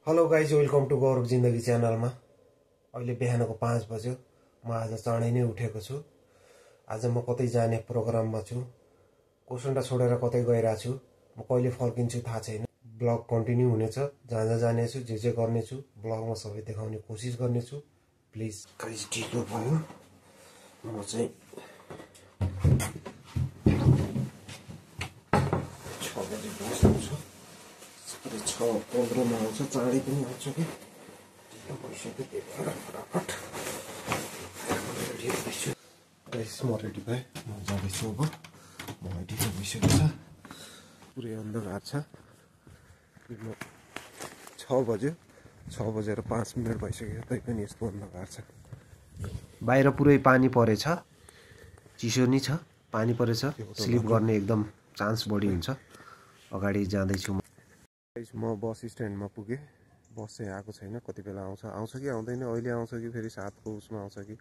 Hello guys, welcome to गौरव जिन्दगी च्यानलमा। अहिले बिहानको 5 बज्यो। म आज चाँडै नै उठेको छु। आज म कतै जाने प्रोग्राममा छु। कोसन्डा छोडेर कतै गइरहेको छु। म कहिले फर्किन्छु थाहा छैन। ब्लग कन्टिन्यू हुनेछ। जहाँ जहाँ जानेछु, जे गर्नेछु ब्लगमा सबै देखाउने कोसिस गर्नेछु। प्लिज गाइज ढिलो भयो। म चाहिँ 6 बजे बस्छु। 6:15 मा आउँछ। चाँडै पनि आउँछ कि ढिलो भइसक्यो। त्यही भएर फटाफट रेडी भइसक्यो। गाइस म रेडी भएँ। म जाँदैछु अब। मलाई ढिलो भइसकेको छ। पुरै अन्धकार छ। म 6 बज्यो। 6 बजेर 5 मिनट भइसक्यो। तै पनि यस्तो अन्धकार छ। बाहिर पुरै पानी परेछ। चिसो नि छ। पानी परेछ। स्लिप गर्ने एकदम चान्स बढी हुन्छ। अगाडि जाँदैछु म। म बस स्ट्यान्डमा पुगेँ। बस चाहिँ आएको छैन। कति बेला आउँछ कि आउँदैन। अहिले आउँछ कि फेरि 7 को उसमा आउँछ कि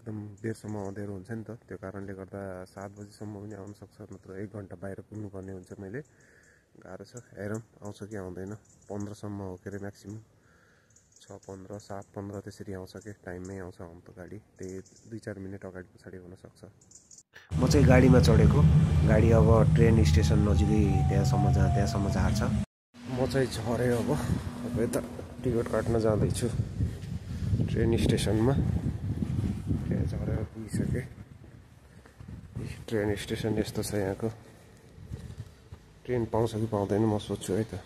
एकदम बेरसम्म अँध्यारो हुन्छ नि त। त्यो कारणले गर्दा 7 बजीसम्म पनि आउन सक्छ, नत्र 1 घन्टा बाहिर पुग्नुपर्ने हुन्छ। मैले गाह्रो छ। हेरौँ आउँछ कि आउँदैन। 15 सम्म हो के अरे म्याक्सिमम्। 6:15 7:15 त्यसरी आउँछ कि टाइममै आउँछ आउनु त गाडी। त्यही 2-4 मिनट अगाडि पछाडि हुनसक्छ। म चाहिँ गाडीमा चढेको। गाडी अब ट्रेन स्टेसन नजिकै त्यहाँसम्म झार्छ। म चाहिँ झरेँ अब यता टिकट काट्न जाँदैछु ट्रेन स्टेसनमा। त्यहाँ झरेर पुगिसकेँ। ट्रेन स्टेसन यस्तो छ यहाँको। ट्रेन पाउँछ कि पाउँदैन म सोध्छु है त।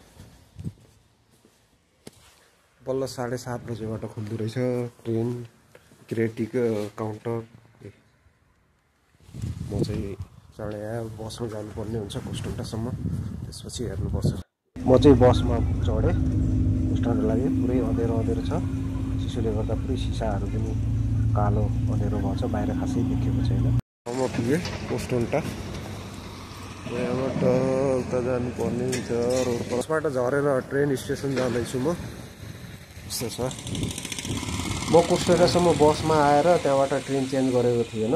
बल्ल 7:30 बजेबाट खुल्दो रहेछ ट्रेन काउन्टर। म चाहिँ चाँडै आयो। बसमा जानुपर्ने हुन्छ कोसन्डासम्म। त्यसपछि हेर्नुपर्छ। म चाहिँ बसमा चढेँ। कोसन्डा लाग्यो। पुरै अँध्यारो छ। चिसोले गर्दा पुरै सिसाहरू पनि कालो अँध्यारो भएको छ। बाहिर खासै देखेको छैन। म पुगेँ कोसन्डा। यहाँबाट उता जानुपर्ने हुन्छ रोड क्रसबाट झरेर ट्रेन स्टेसन जाँदैछु म। यस्तो छ। म कोसन्डासम्म बसमा आएर त्यहाँबाट ट्रेन चेन्ज गरेको थिएन।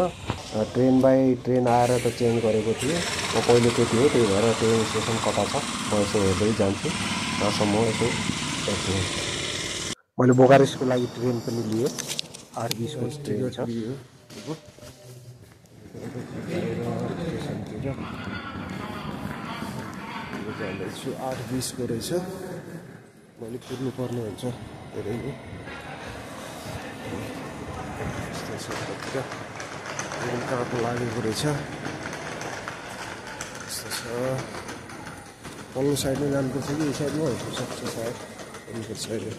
ट्रेन बाई ट्रेन आएर त चेन्ज गरेको थिएँ। म पहिलोचोटि हो, त्यही भएर ट्रेन स्टेसन कता छ म यसो हेर्दै जान्छु। जहाँसम्म यसो हेर्छु। मैले बोकारेस्टको लागि ट्रेन पनि लिएँ। 8:20 को ट्रेन छ। स्टेसनतिर जाँदैछु। 8:20 को रहेछ। मैले कुर्नु पर्ने हुन्छ धेरै नै। स्टेसनतिर ट्रेन कहाँको लागेको रहेछ। यस्तो छ। पल्लो साइडमा जानुपर्छ कि यो साइडमा हुनसक्छ सायद। हेर्नुपर्छ अहिले।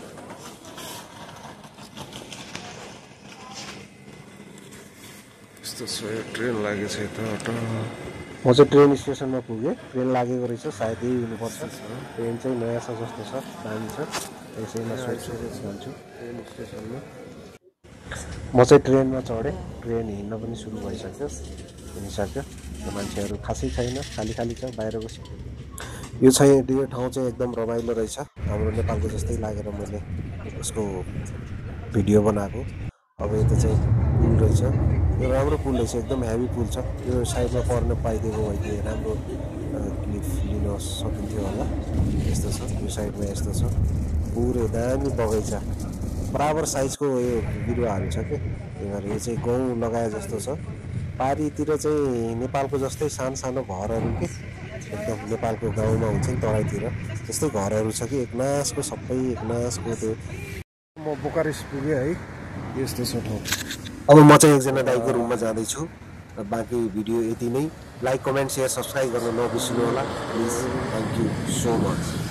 यस्तो छ। ट्रेन लागेको छ यता। म चाहिँ ट्रेन स्टेसनमा पुगेँ। ट्रेन लागेको रहेछ। सायद यही हुनुपर्छ। ट्रेन चाहिँ नयाँ छ जस्तो छ। दामी छ। यसैमा सोध्छु जान्छु ट्रेन स्टेसनमा। म चाहिँ ट्रेनमा चढेँ। ट्रेन हिँड्न पनि सुरु भइसक्यो। हिँडिसक्यो। मान्छेहरू खासै छैन। खाली छ। बाहिर बस्यो। यो ठाउँ चाहिँ एकदम रमाइलो रहेछ। हाम्रो नेपालको जस्तै लागेर मैले यसको भिडियो बनाएको। अब यता चाहिँ पुल रहेछ। यो राम्रो पुल रहेछ। एकदम हेभी पुल छ। यो साइडमा पर्न पाइदिएको भइदिए राम्रो क्लिप लिन सकिन्थ्यो होला। यस्तो छ। यो साइडमा यस्तो छ। पुरै दामी बगैँचा। बराबर साइजको यो बिरुवाहरू छ के। त्यही भएर यो चाहिँ गाउँ लगाए जस्तो छ। पारीतिर चाहिँ नेपालको जस्तै सानो घरहरू के। एकदम नेपालको गाउँमा हुन्छ नि तराईतिर त्यस्तै घरहरू छ कि एकनासको सबै एकनासको। त्यो म बोकारेस्ट पुगेँ है। यस्तो छ ठाउँ। अब म चाहिँ एकजना दाइको रुममा जाँदैछु। र बाँकी भिडियो यति नै। लाइक, कमेन्ट, सेयर, सब्सक्राइब गर्न नबिर्सिनु होला please. Thank you so much.